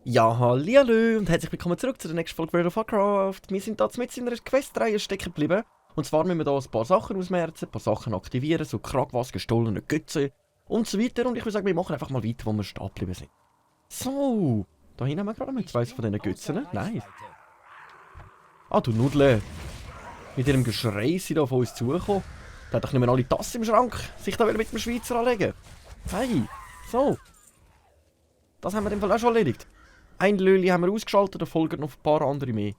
Ja, hallihallo und herzlich willkommen zurück zu der nächsten Folge World of Warcraft. Wir sind hier mit in einer Questreihe stecken geblieben. Und zwar müssen wir hier ein paar Sachen ausmerzen, ein paar Sachen aktivieren, so Kragwas, gestohlene Götze und so weiter. Und ich würde sagen, wir machen einfach mal weiter, wo wir stehen geblieben sind. So, da hinten haben wir gerade mit zwei von diesen Götzen. Nice. Ah, du Nudle. Mit ihrem Geschrei sind da auf uns zugekommen. Der hat doch nicht mehr alle Tassen im Schrank, sich da mit dem Schweizer anlegen. Hey, so. Das haben wir im Fall auch schon erledigt. Ein Löli haben wir ausgeschaltet, da folgen noch ein paar andere mehr.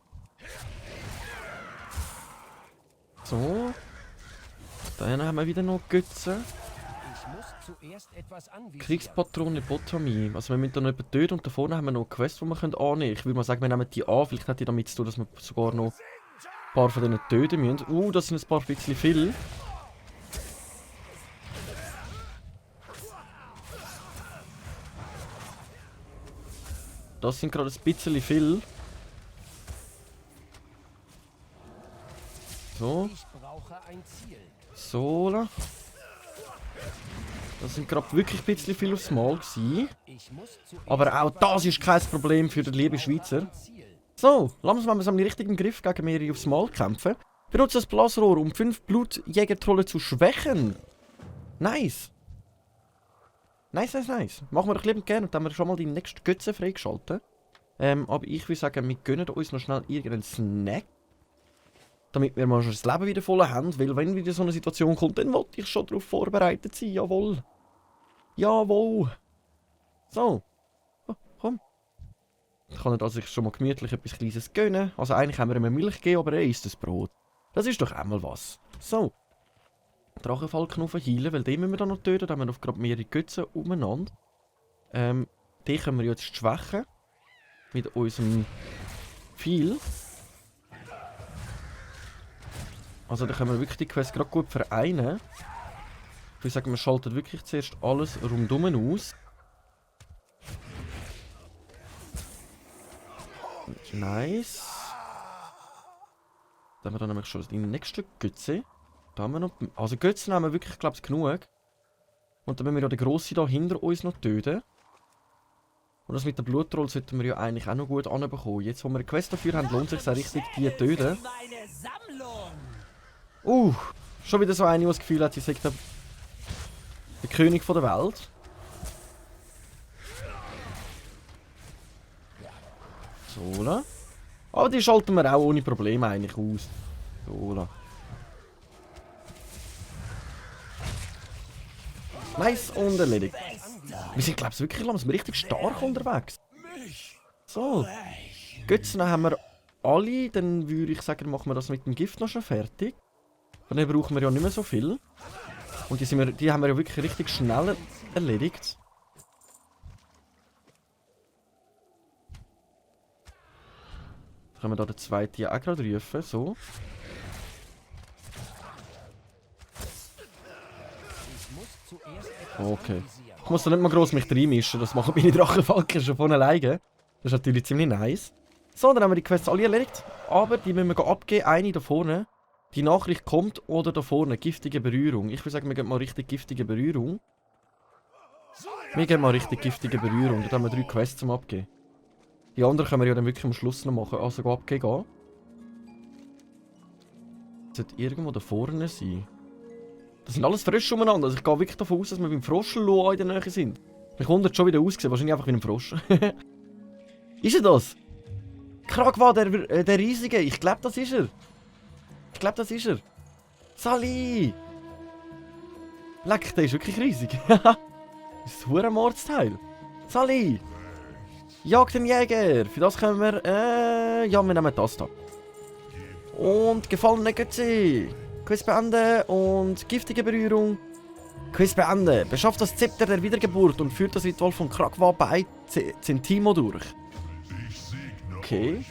So. Dann haben wir wieder noch Götze. Kriegspatrone Botamie. Also wir müssen da noch jemanden töten und da vorne haben wir noch eine Quest, die wir annehmen können. Ich würde mal sagen, wir nehmen die an. Vielleicht hat die damit zu tun, dass wir sogar noch ein paar von denen töten müssen. Das sind ein paar bisschen viel. Das sind gerade ein bisschen viel. So. So. Das sind gerade wirklich ein bisschen viel aufs Mal gewesen. Aber auch das ist kein Problem für den lieben Schweizer. So, langsam haben wir es richtig im Griff, gegen mehrere aufs Mal kämpfen. Benutze das Blasrohr, um 5 Blutjägertrollen zu schwächen. Nice. Nice. Machen wir doch liebend gerne und dann haben wir schon mal die nächste Götze freigeschaltet. Aber ich würde sagen, wir gönnen uns noch schnell irgendeinen Snack. Damit wir mal schon das Leben wieder voll haben, weil wenn wieder so eine Situation kommt, dann wollte ich schon darauf vorbereitet sein, jawohl. Jawohl. So. Oh, komm. Ich kann also sich schon mal gemütlich etwas Kleines gönnen. Also eigentlich haben wir ihm Milch gegeben, aber er isst das Brot. Das ist doch einmal was. So. Drachenfallknuffen heilen, weil den müssen wir dann noch töten. Da haben wir noch gerade mehrere Götze umeinander. Den können wir jetzt schwächen. Mit unserem Pfeil. Also da können wir wirklich die Quest gerade gut vereinen. Ich würde sagen, wir schalten wirklich zuerst alles rundum aus. Nice. Da haben wir dann nämlich schon die nächste Götze. Da haben wir noch... Also Götzen haben wir wirklich, glaube ich, genug. Und dann müssen wir ja den Grossen da hinter uns noch töten. Und das mit dem Blutroll sollten wir ja eigentlich auch noch gut anbekommen. Jetzt, wo wir eine Quest dafür haben, lohnt es sich auch richtig, die zu töten. Schon wieder so eine, die das Gefühl hat, sie sei der König der Welt. So. Aber die schalten wir auch ohne Probleme eigentlich aus. So. Nice und erledigt. Wir sind, glaube ich, wirklich langsam richtig stark unterwegs. So. Götzen haben wir alle. Dann würde ich sagen, machen wir das mit dem Gift noch schon fertig. Dann brauchen wir ja nicht mehr so viel. Und die haben wir ja wirklich richtig schnell erledigt. Dann können wir da den zweiten auch gerade rufen. So. Okay. Ich muss da nicht mal gross mich reinmischen, das machen meine Drachenfalken schon von alleine. Das ist natürlich ziemlich nice. So, dann haben wir die Quests alle erledigt. Aber die müssen wir abgeben. Eine da vorne. Die Nachricht kommt oder da vorne. Giftige Berührung. Ich würde sagen, wir gehen mal richtig giftige Berührung. Wir gehen mal richtig giftige Berührung. Da haben wir 3 Quests zum Abgeben. Die anderen können wir ja dann wirklich am Schluss noch machen. Also abgeben. Das sollte irgendwo da vorne sein. Das sind alles Frösche umeinander. Also ich gehe wirklich davon aus, dass wir beim Froschelloa in der Nähe sind. Mich wundert schon, wie der aussieht. Wahrscheinlich einfach wie ein Frosch. Ist er das? Kragwa, der Riesige. Ich glaube, das ist er. Sally! Leck, der ist wirklich riesig. Das ist ein verdammter Mordsteil. Sally! Jagd den Jäger. Für das können wir... ja, wir nehmen das da. Und gefallene Götze. Quest beenden und giftige Berührung. Quest beenden. Beschafft das Zepter der Wiedergeburt und führt das Ritual von Kragwa bei Zentimo durch. Okay.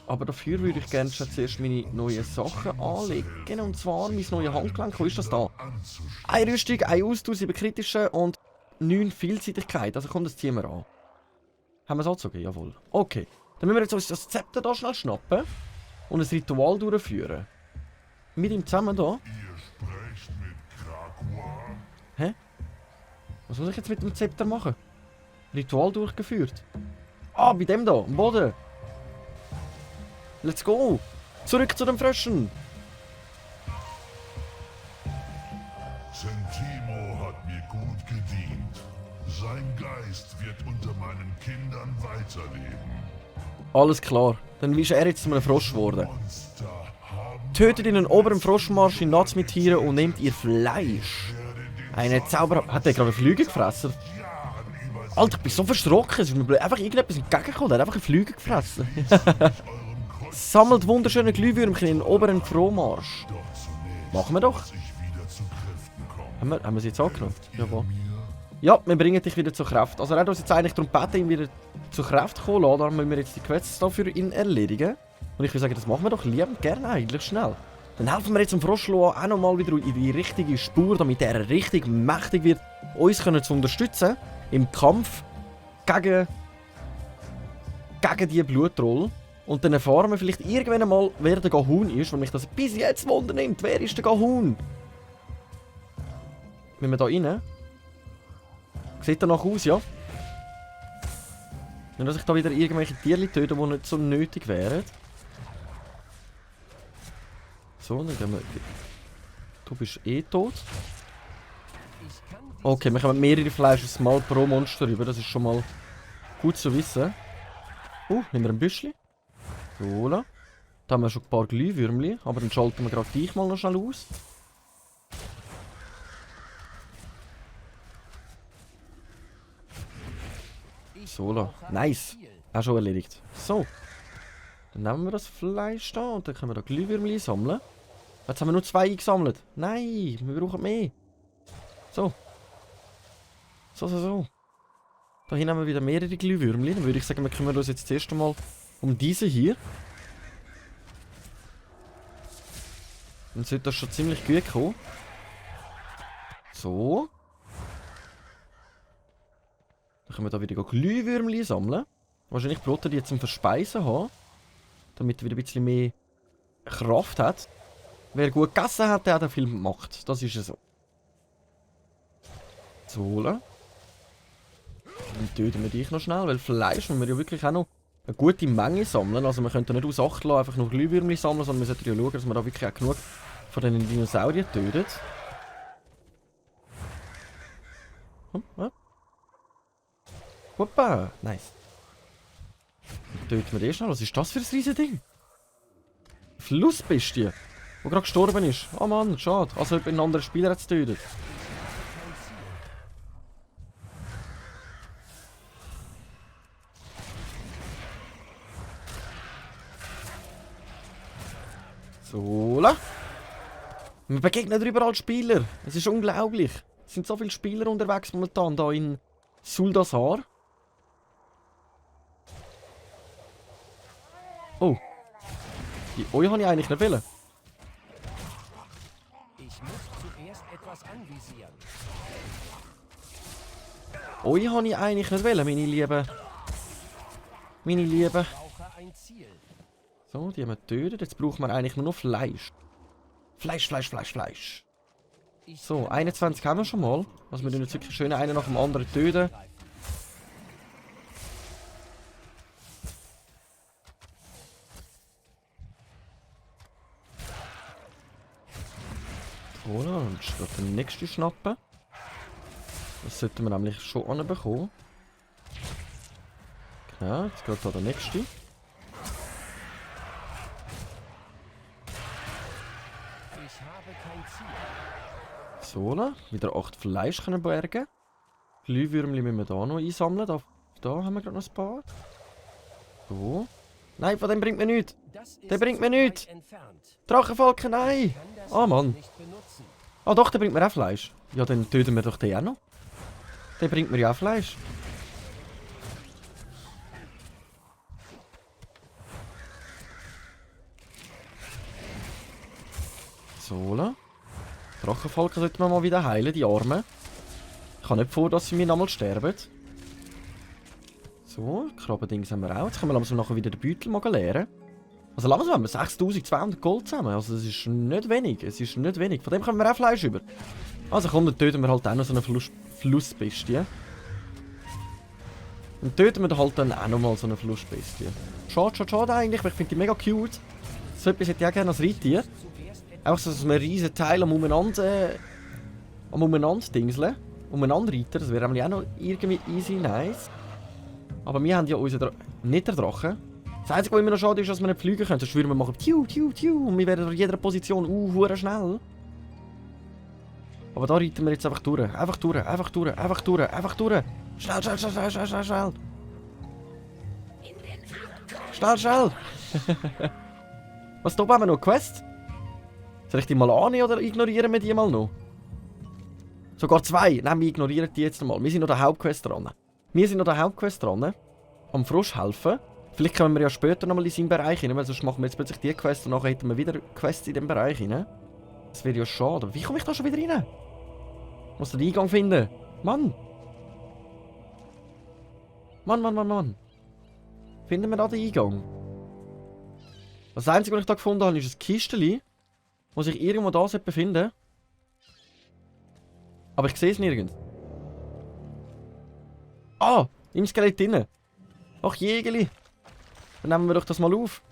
Aber dafür würde ich gerne schon zuerst meine neuen Sachen anlegen. Und zwar mein neues Handgelenk. Wo ist das da? Eine Rüstung, ein Ausdauer, 7 kritische und 9 Vielseitigkeit. Also kommt das ziehen wir an. Haben wir es angezogen? Jawohl. Okay. Dann müssen wir jetzt uns das Zepter da schnell schnappen. und ein Ritual durchführen. Mit ihm zusammen da. Hä? Was muss ich jetzt mit dem Zepter machen? Ritual durchgeführt. Ah, bei dem da, am Boden. Let's go. Zurück zu den Fröschen. Sentimo hat mir gut gedient. Sein Geist wird unter meinen Kindern weiterleben. Alles klar. Dann ist er jetzt zu einem Frosch geworden. Monster haben Tötet in den oberen Froschmarsch in Natzmittiere und nehmt ihr Fleisch. Eine Zauber... Hat der gerade Flüge gefressen? Alter, ich bin so verschrocken. Es ist mir einfach irgendetwas entgegengekommen. Der hat einfach eine Flüge gefressen. Sammelt wunderschöne Glühwürmchen in den oberen Frohmarsch. Machen wir doch. Haben wir sie jetzt angenommen? Jawohl. Ja, wir bringen dich wieder zur Kraft. Also er hat uns jetzt eigentlich darum gebeten, ihn wieder zur Kraft zu kommen. Darum müssen wir jetzt die Quests dafür ihn erledigen. Und ich würde sagen, das machen wir doch liebend gerne eigentlich schnell. Dann helfen wir jetzt dem Froschlo auch nochmal wieder in die richtige Spur, damit er richtig mächtig wird, uns zu unterstützen im Kampf gegen die Blutroll. Und dann erfahren wir vielleicht irgendwann einmal, wer der Gahun ist, weil mich das bis jetzt wundernimmt. Wer ist der Gahun? Wenn wir da rein? Sieht danach aus, ja? Nicht, dass ich da wieder irgendwelche Tierchen töte, die nicht so nötig wären. So, dann gehen wir... Du bist eh tot. Okay, wir kommen mehrere Fleisch mal pro Monster rüber. Das ist schon mal gut zu wissen. Hinter einem Büschli. So, da haben wir schon ein paar Glühwürmchen. Aber dann schalten wir gerade dich mal noch schnell aus. So, nice. Auch schon erledigt. So. Dann nehmen wir das Fleisch da und dann können wir da Glühwürmchen sammeln. Jetzt haben wir nur 2 eingesammelt. Nein, wir brauchen mehr. So. So. Da hinten haben wir wieder mehrere Glühwürmchen. Dann würde ich sagen, wir kümmern uns jetzt zuerst einmal um diese hier. Dann sollte das schon ziemlich gut kommen. So. Dann können wir da wieder Glühwürmchen sammeln. Wahrscheinlich braucht er die zum Verspeisen haben. Damit er wieder ein bisschen mehr Kraft hat. Wer gut gegessen hat, der hat auch viel gemacht. Das ist ja so. So. Dann töten wir dich noch schnell, weil Fleisch müssen wir ja wirklich auch noch eine gute Menge sammeln. Also wir können nicht aus Acht lassen, einfach nur Glühwürmchen sammeln, sondern wir sollten ja schauen, dass wir da wirklich auch genug von den Dinosauriern töten. Hoppa, nice. Dann töten wir den schnell. Was ist das für ein riesiges Ding? Flussbestie, die gerade gestorben ist. Oh Mann, schade. Also ein anderer Spieler hat es getötet. So. Wir begegnen überall Spieler. Es ist unglaublich. Es sind so viele Spieler unterwegs momentan hier in Zuldasar. Oh. Die Oi habe ich eigentlich nicht wollen. Ich muss zuerst etwas anvisieren. Oi habe ich eigentlich nicht wollen, meine Lieben. Meine Lieben. Brauche ein Ziel. So, die haben wir getötet. Jetzt brauchen wir eigentlich nur noch Fleisch. Fleisch. So, 21 haben wir schon mal. Also wir tun jetzt wirklich schön einen nach dem anderen töten. So, dann steht der nächste schnappen. Das sollten wir nämlich schon anbekommen. Genau, jetzt geht da der nächste. So, wieder 8 Fleisch können bergen. Glühwürmchen müssen wir da noch einsammeln. Da haben wir gerade noch ein paar. So. Nein, von dem bringt mir nichts. Der bringt mir nichts. Drachenfalken, nein. Ah, Mann. Ah, doch, der bringt mir auch Fleisch. Ja, dann töten wir doch den auch noch. Der bringt mir ja auch Fleisch. So, Drachenfalken sollten wir mal wieder heilen, die Armen. Ich kann nicht vor, dass sie mir nochmal sterben. So, Krabbendings haben wir auch. Jetzt können wir langsam nachher wieder den Beutel mal leeren. Also langsam haben wir 6200 Gold zusammen. Also es ist nicht wenig. Es ist nicht wenig. Von dem kommen wir auch Fleisch über. Also komm, dann töten wir halt auch noch so eine Flussbestie. Dann töten wir halt dann auch nochmal so eine Flussbestie. Schade eigentlich, weil ich finde die mega cute. So etwas hätte ich auch gerne als Reittier. Einfach so ein riesen Teil am Umeinander dingseln. Umeinander reiten, das wäre auch noch irgendwie easy nice. Aber wir haben ja unseren nicht der Drache. Das Einzige, was immer noch schade ist, dass wir nicht fliegen können. Sonst würden wir machen tiu, tiu, tiu. Und wir wären in jeder Position hure schnell. Aber da reiten wir jetzt einfach durch. Einfach durch, einfach durch, einfach durch, einfach durch. Schnell, schnell, schnell, schnell, schnell, schnell. Schnell, schnell. Was, da haben wir noch? Quest? Soll ich die mal annehmen oder ignorieren wir die mal noch? Sogar zwei. Nein, wir ignorieren die jetzt mal. Wir sind noch der Hauptquest dran. Am Frosch helfen. Vielleicht kommen wir ja später nochmal in seinen Bereich rein, weil sonst machen wir jetzt plötzlich die Quest und nachher hätten wir wieder Quests in dem Bereich rein. Das wäre ja schade. Wie komme ich da schon wieder rein? Ich muss den Eingang finden. Mann! Mann. Finden wir da den Eingang? Das Einzige, was ich da gefunden habe, ist ein Kisteli, wo sich irgendwo da befinden sollte. Aber ich sehe es nirgends. Ah! Im Skelett drin. Ach, Jägeli. Dann nehmen wir doch das mal auf.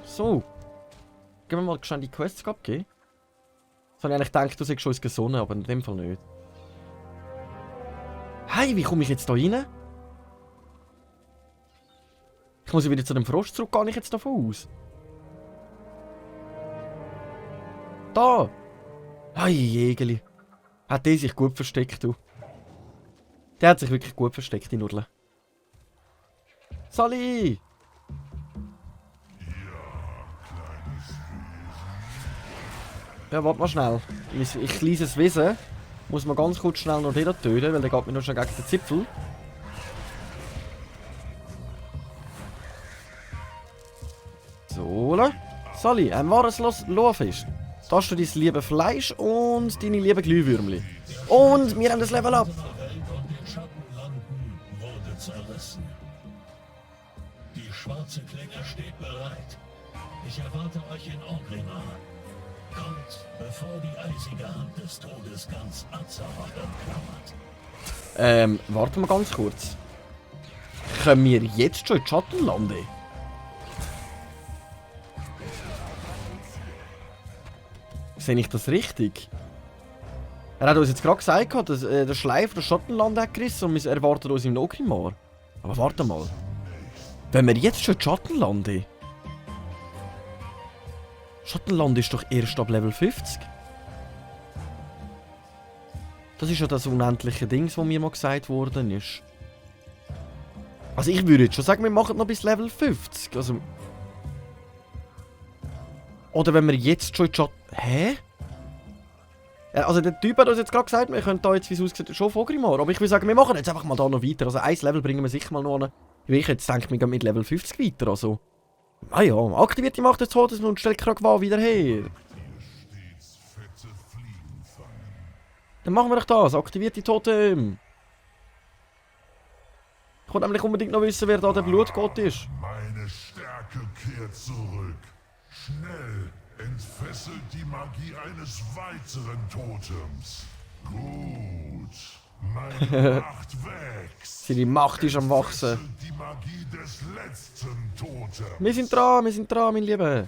So. Gehen wir mal schnell die Quests abgeben. Das habe ich eigentlich gedacht, du sagst schon ins Gesonnen, aber in dem Fall nicht. Hey, wie komme ich jetzt da rein? Ich muss wieder zu dem Frosch zurück, gehe ich jetzt davon aus. Da! Hey, Jägeli. Hat der sich gut versteckt, du. Der hat sich wirklich gut versteckt, die Nudeln. Sally! Ja, warte mal schnell. Ich kleines Wesen. Muss man ganz kurz schnell noch den töten, weil der geht mir noch schon gegen den Zipfel. So, Sally, ein wahres Lohrfisch. Da hast du dein liebe Fleisch und deine lieben Glühwürmli. Und wir haben das Level up. Die schwarze Klinge steht bereit. Ich erwarte euch in Orgrimmar. Kommt, bevor die eisige Hand des Todes ganz Azeroth umklammert. Warte mal ganz kurz. Können wir jetzt schon in die Schattenlande? Sehe ich das richtig? Er hat uns jetzt gerade gesagt, dass der Schleif das Schattenland hat gerissen und wir erwarten uns im Orgrimmar. Aber warte mal. Wenn wir jetzt schon in die Schattenlande... Schattenland ist doch erst ab Level 50. Das ist ja das unendliche Ding, das mir mal gesagt worden ist. Also ich würde jetzt schon sagen, wir machen noch bis Level 50. Also... Oder wenn wir jetzt schon in die Schatten... Hä? Also der Typ hat uns jetzt gerade gesagt, wir können da jetzt, wie es aussieht, schon auf Orgrimmar. Aber ich würde sagen, wir machen jetzt einfach mal da noch weiter. Also ein Level bringen wir sicher mal noch an. Ich jetzt denke, wir gehen mit Level 50 weiter. Also... Ah ja, aktiviert die Macht des Todes und stellt Kragwa wieder her. Dann machen wir doch das. Aktiviert die Totem. Ich wollte nämlich unbedingt noch wissen, wer da der Blutgott ist. Meine Stärke kehrt zurück. Schnell entfesselt die Magie eines weiteren Totems. Gut. Meine Macht wächst. Die Macht ist am Wachsen. Entfesselt die Magie des letzten Totems. Wir sind dran, mein Lieber.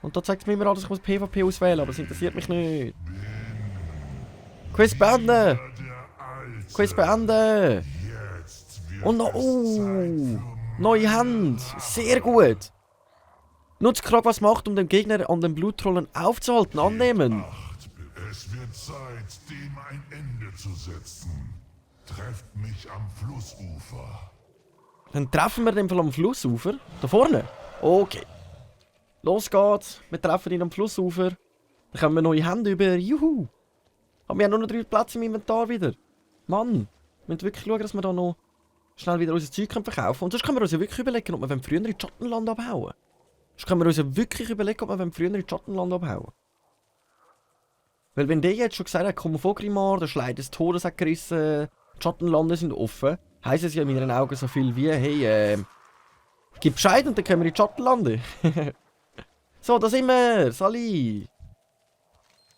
Und da zeigt es mir immer an, dass ich PvP auswählen muss, aber das interessiert mich nicht. Quest beenden! Quest beenden! Und noch... neue Hand! Sehr gut! Nutzt Kragwas Macht, um den Gegner an den Bluttrollen aufzuhalten. Annehmen! Es wird Zeit, dem ein Ende zu setzen. Trefft mich am Flussufer. Dann treffen wir den Fall am Flussufer. Da vorne? Okay. Los geht's. Wir treffen ihn am Flussufer. Dann kommen wir neue Hände über. Juhu! Aber wir haben nur noch 3 Plätze im Inventar wieder. Mann, wir müssen wirklich schauen, dass wir da noch schnell wieder unser Zeug verkaufen können. Und sonst können wir uns ja wirklich überlegen, ob wir früher in das Schattenland abhauen. Sonst können wir uns ja wirklich überlegen, ob wir früher in das Schattenland abhauen. Weil wenn der jetzt schon gesagt hat, komm auf Orgrimmar, der Schlei des Todes hat gerissen, die Schattenlande sind offen, heisst es ja in meinen Augen so viel wie, hey, gib Bescheid und dann können wir in die Schattenlande. So, da sind wir, Sally.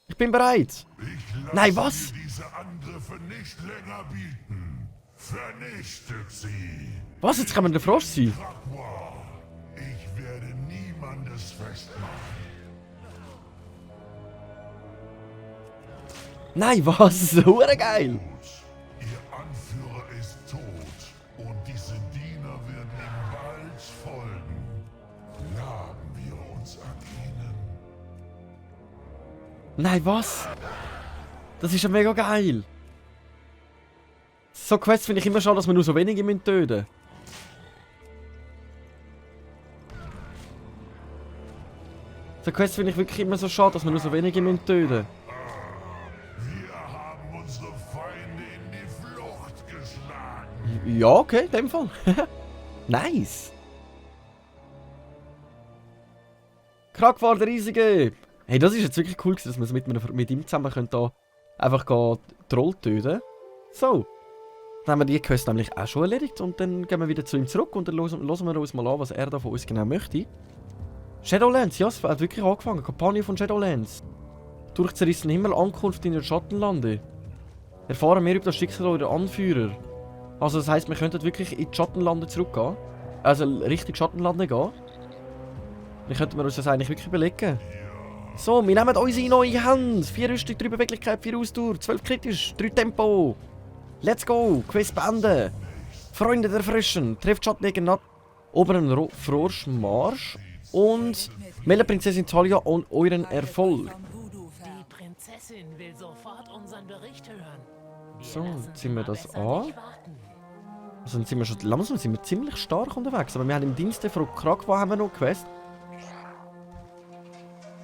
Ich bin bereit. Ich Nein, lasse was? dir diese Angriffe nicht länger bieten. Vernichtet sie. Was, jetzt kann man der Frosch sein? Wow. Ich werde niemandes festmachen. Nein, was? So geil. Gut. Ihr Anführer ist tot und diese Diener werden ihm bald folgen. Laben wir uns an ihnen. Nein, was? Das ist ja mega geil. So Quests finde ich immer schade, dass wir nur so wenige töten müssen. So Quests finde ich wirklich immer so schade, dass wir nur so wenige töten müssen. Wir haben unsere Feinde in die Flucht geschlagen. Ja, okay, in dem Fall. Nice. Kragwar der Riesige. Hey, das ist jetzt wirklich cool, dass wir mit ihm zusammen können da einfach Troll töten. So. Dann haben wir die Quest nämlich auch schon erledigt und dann gehen wir wieder zu ihm zurück und dann hören wir uns mal an, was er da von uns genau möchte. Shadowlands, ja, es hat wirklich angefangen. Kampagne von Shadowlands. Durch zerrissenen Himmel, Ankunft in den Schattenlande. Erfahren mehr über das Schicksal eurer Anführer. Also das heisst, wir könnten wirklich in die Schattenlande zurückgehen. Also richtig Schattenlande gehen. Dann könnten wir uns das eigentlich wirklich überlegen. So, wir nehmen unsere neue Hand. 4 Rüstung, 3 Beweglichkeit, 4 Ausdauer, 12 kritisch, 3 Tempo. Let's go, Quest beenden. Freunde der Frischen, trefft Schattenjäger nach oberen Froschmarsch und meldet Prinzessin Talia und euren Erfolg. Die Prinzessin will sofort unseren Bericht hören. So, ziehen wir das an. Also dann sind wir schon langsam sind wir ziemlich stark unterwegs. Aber wir haben im Dienste von Kragwa haben wir noch eine Quest.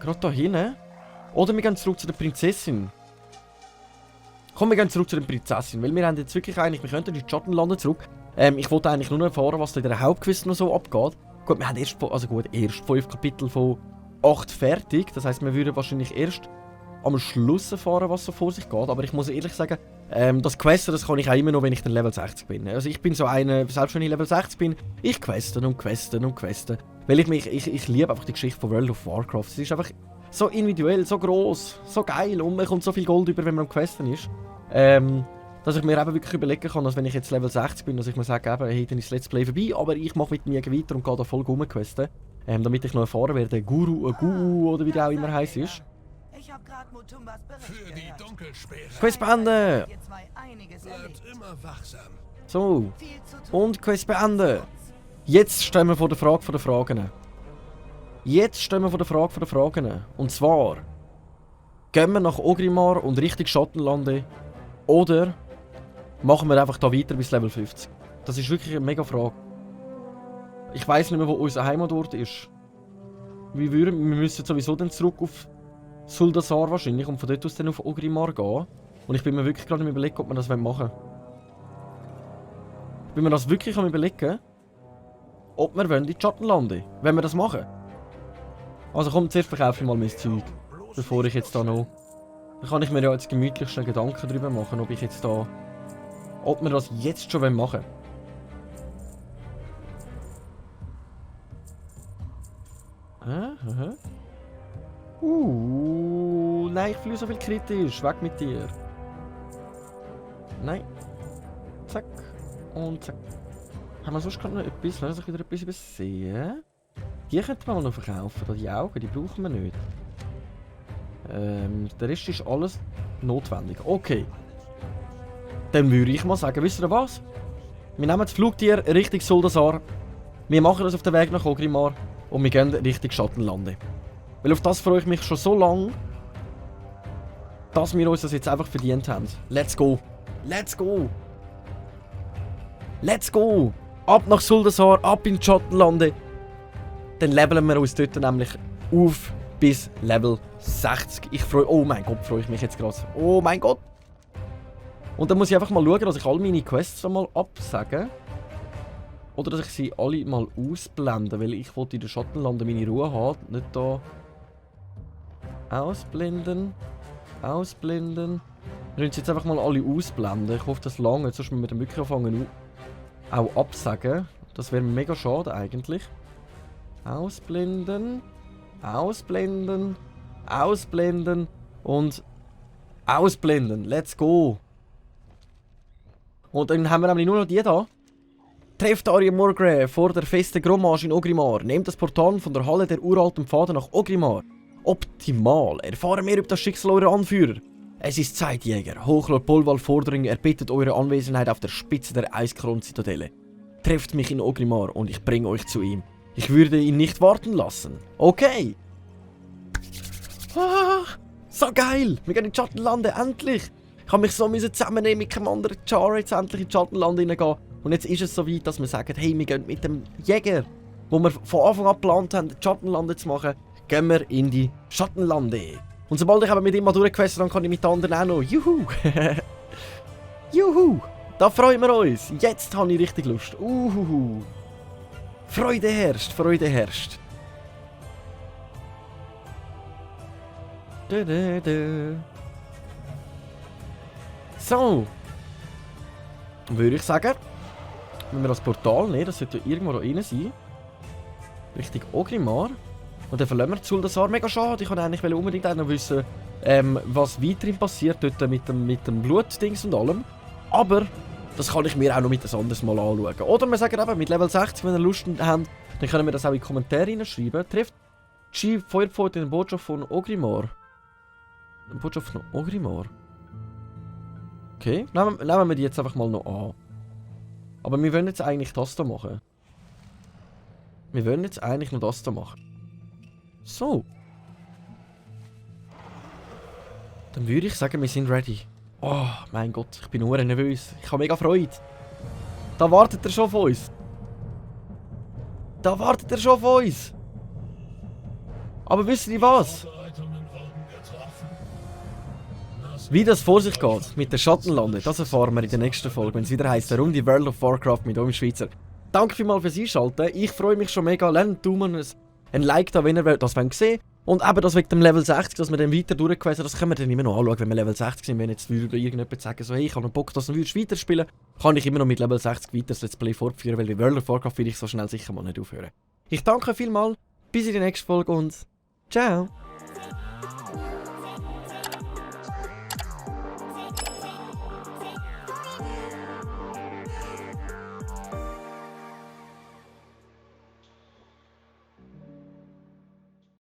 Gerade da hinten. Oder wir gehen zurück zu der Prinzessin. Komm, wir gehen zurück zu der Prinzessin. Weil wir haben jetzt wirklich eigentlich, wir könnten in die Schattenlande zurück. Ich wollte eigentlich nur noch erfahren, was da in der Hauptquest noch so abgeht. Gut, wir haben erst 5 Kapitel von 8 fertig. Das heisst, wir würden wahrscheinlich erst am Schluss erfahren, was so vor sich geht. Aber ich muss ehrlich sagen, das Questen, das kann ich auch immer noch, wenn ich dann Level 60 bin. Also ich bin so einer, selbst wenn ich Level 60 bin, ich questen und questen und questen. Weil ich liebe einfach die Geschichte von World of Warcraft. Es ist einfach so individuell, so gross, so geil und man kommt so viel Gold über, wenn man am Questen ist. Dass ich mir eben wirklich überlegen kann, dass wenn ich jetzt Level 60 bin, dass ich mir sage, eben, hey, dann ist das Let's Play vorbei, aber ich mache mit mir weiter und gehe da voll rumquesten. Damit ich noch erfahren werde, Guru oder wie der auch immer heisst ist. Ich hab grad Mutumbas Bericht Für die gehört. Dunkelspeere. Quest beenden! Ihr zwei einiges Bleibt erlebt. immer wachsam. So, Viel zu tun. und Quest beenden! Jetzt stehen wir vor der Frage der Fragen. Jetzt stehen wir vor der Frage der Fragen. Und zwar, gehen wir nach Orgrimmar und Richtung Schattenlande oder machen wir einfach da weiter bis Level 50? Das ist wirklich eine mega Frage. Ich weiss nicht mehr, wo unser Heimatort ist. Wir müssen sowieso dann zurück auf Zuldasar wahrscheinlich und von dort aus dann auf Orgrimmar gehen. Und ich bin mir wirklich gerade am überlegen, ob wir das machen wollen. Ich bin mir das wirklich am überlegen, ob wir in die Schattenlande, wenn wir das machen. Also komm, zuerst verkaufe ich mal mein Zeug, bevor ich jetzt da noch... Dann kann ich mir ja jetzt gemütlich schnell Gedanken darüber machen, ob ich jetzt da... Ob wir das jetzt schon machen wollen. Nein, ich fühle so viel kritisch. Weg mit dir. Nein. Zack. Und zack. Haben wir sonst gerade noch etwas? Lass uns wieder etwas übersehen. Die könnten wir mal noch verkaufen. Da die Augen, die brauchen wir nicht. Der Rest ist alles notwendig. Okay. Dann würde ich mal sagen, wisst ihr was? Wir nehmen das Flugtier Richtung Zuldasar. Wir machen das auf den Weg nach Orgrimmar. Und wir gehen Richtung Schattenlande. Weil auf das freue ich mich schon so lange, dass wir uns das jetzt einfach verdient haben. Let's go! Let's go! Let's go! Ab nach Zuldasar, ab in die Schattenlande. Dann leveln wir uns dort nämlich auf bis Level 60. Ich freue... Oh mein Gott, freue ich mich jetzt gerade. Oh mein Gott! Und dann muss ich einfach mal schauen, dass ich all meine Quests mal absage. Oder dass ich sie alle mal ausblende, weil ich wollte in der Schattenlande meine Ruhe haben. Nicht da... Ausblenden. Ausblenden. Wir können sie jetzt einfach mal alle ausblenden. Ich hoffe, das lange. Sonst müssen wir dann wirklich anfangen auch absagen. Das wäre mega schade eigentlich. Ausblenden. Ausblenden. Ausblenden. Und ausblenden. Let's go. Und dann haben wir nämlich nur noch die da. Trefft Arya Morgrave vor der festen Grommage in Orgrimmar. Nehmt das Portal von der Halle der uralten Pfade nach Orgrimmar. Optimal. Erfahre mehr über das Schicksal eurer Anführer. Es ist Zeit, Jäger. Hochlord Bolval Vordring erbittet eure Anwesenheit auf der Spitze der Eiskron-Zitadelle. Trefft mich in Orgrimmar und ich bringe euch zu ihm. Ich würde ihn nicht warten lassen. Okay. Ah, so geil. Wir gehen in die Schattenlande, endlich. Ich habe mich so zusammennehmen mit Commander Char jetzt endlich in die Schattenlande hineingehen. Und jetzt ist es so weit, dass wir sagen, hey, wir gehen mit dem Jäger, wo wir von Anfang an geplant haben, die Schattenlande zu machen, gehen wir in die Schattenlande. Und sobald ich aber mit ihm mal durchgewässert habe, kann ich mit den anderen auch noch. Juhu! Juhu! Da freuen wir uns. Jetzt habe ich richtig Lust. Freude herrscht, Freude herrscht. So. Würde ich sagen, wenn wir das Portal nehmen, das sollte ja irgendwo da rein sein. Richtig Orgrimmar. Und dann verlassen wir Zuldasar. Mega schade, ich wollte eigentlich unbedingt auch noch wissen, was weiterhin passiert dort mit dem Blutdings und allem. Aber das kann ich mir auch noch mit ein anderes Mal anschauen. Oder wir sagen eben, mit Level 60, wenn ihr Lust habt, dann können wir das auch in die Kommentare reinschreiben. Trifft Chi Feuerpfote in der Botschaft von Orgrimmar. Die Botschaft von Orgrimmar. Okay, nehmen wir die jetzt einfach mal noch an. Aber wir wollen jetzt eigentlich das hier machen. Wir wollen jetzt eigentlich noch das hier machen. So. Dann würde ich sagen, wir sind ready. Oh, mein Gott, ich bin nur nervös. Ich habe mega Freude. Da wartet er schon auf uns. Da wartet er schon auf uns. Aber wisst ihr was? Wie das vor sich geht mit der Schattenlande, das erfahren wir in der nächsten Folge, wenn es wieder heisst, der Runde World of Warcraft mit eurem Schweizer. Danke vielmals fürs Einschalten. Ich freue mich schon mega. Lasst einen Daumen, ein Like da, wenn ihr das sehen wollt. Und eben das wegen dem Level 60, dass wir dann weiter durchgewesen, das können wir dann immer noch anschauen, wenn wir Level 60 sind. Wenn jetzt würde irgendjemand sagen, so, hey, ich habe noch Bock, dass du weiterspielen würdest, kann ich immer noch mit Level 60 weiter das Let's Play fortführen, weil bei World of Warcraft will ich so schnell sicher mal nicht aufhören. Ich danke vielmals, bis in die nächste Folge und ciao!